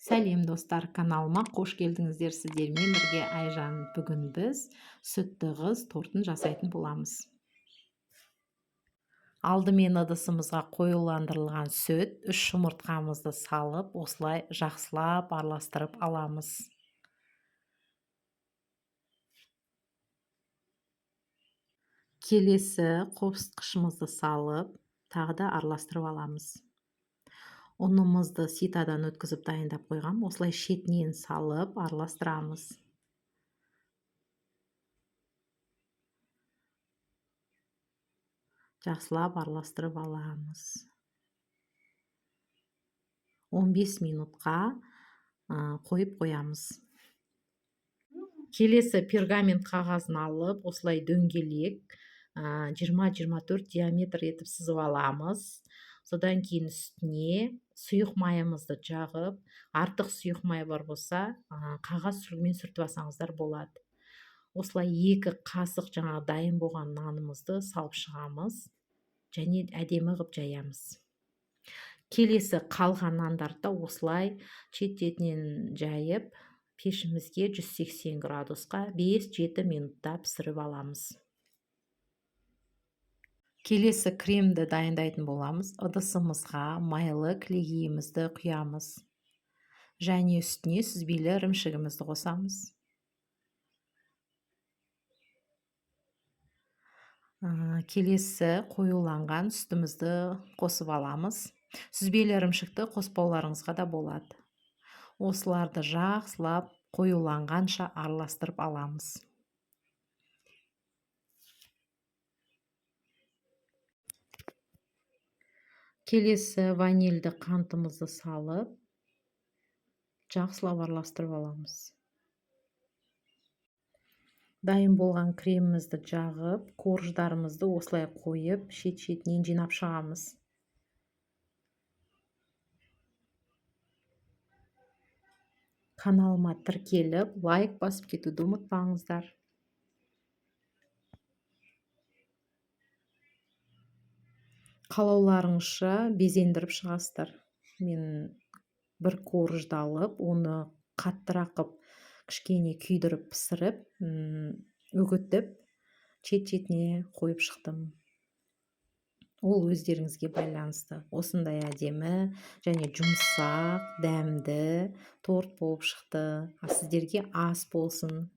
Сәлем, достар! Каналыма қош келдіңіздер! Сіздермен бірге Айжан. Бүгін біз сүтті қыз тортын жасайтын боламыз. Алдымен ыдысымызға қоюландырылған сүт, 3 жұмыртқамызды салып, осылай жақсылап араластырып аламыз. Келесі қопсытқышымызды салып, тағы да араластырып аламыз. Ұнымызды ситадан өткізіп дайындап қойғам, осылай шетінен салып араластырамыз. Жақсылап араластырып аламыз. 15 минутқа қойып қоямыз. Келесі пергамент қағазын алып, осылай дөңгелек 20-24 диаметр етіп сызып аламыз. Содан кейін үстіне сұйық майымызды жағып, артық сұйық май бар болса, қағаз сүргімен сүртіп алсаңыздар болады. Осылай 2 қасық жаңа дайын болған нанымызды салып шығамыз және әдемі қып жаямыз. Келесі қалған нандарды да осылай шет-шетінен жайып, пешімізге 180 градусқа 5-7 минутта пісіріп аламыз. Келесі кремді дайындайтын боламыз. Ыдысымызға майлы кілегейімізді құямыз және үстіне сүзбелі ірімшігімізді қосамыз. Келесі қоюланған сүтімізді қосып аламыз. Сүзбелі ірімшікті қоспауларыңызға да болады. Осыларды жақсылап қоюланғанша араластырып аламыз. Келесі ванильді қантымызды салып, жақсылап араластырып аламыз. Дайын болған кремімізді жағып, корждарымызды осылай қойып, шет-шетінен жинап шығамыз. Каналыма тіркеліп, лайк басып кетуді ұмытпаңыздар. Қалауларыңызша безендіріп шығасыздар. Мен бір коржды алып, оны қаттырақ қып, кішкене күйдіріп пісіріп, үгітіп, шет-шетіне қойып шықтым. Ол өздеріңізге байланысты. Осындай әдемі және жұмсақ, дәмді торт болып шықты. А сіздерге ас болсын.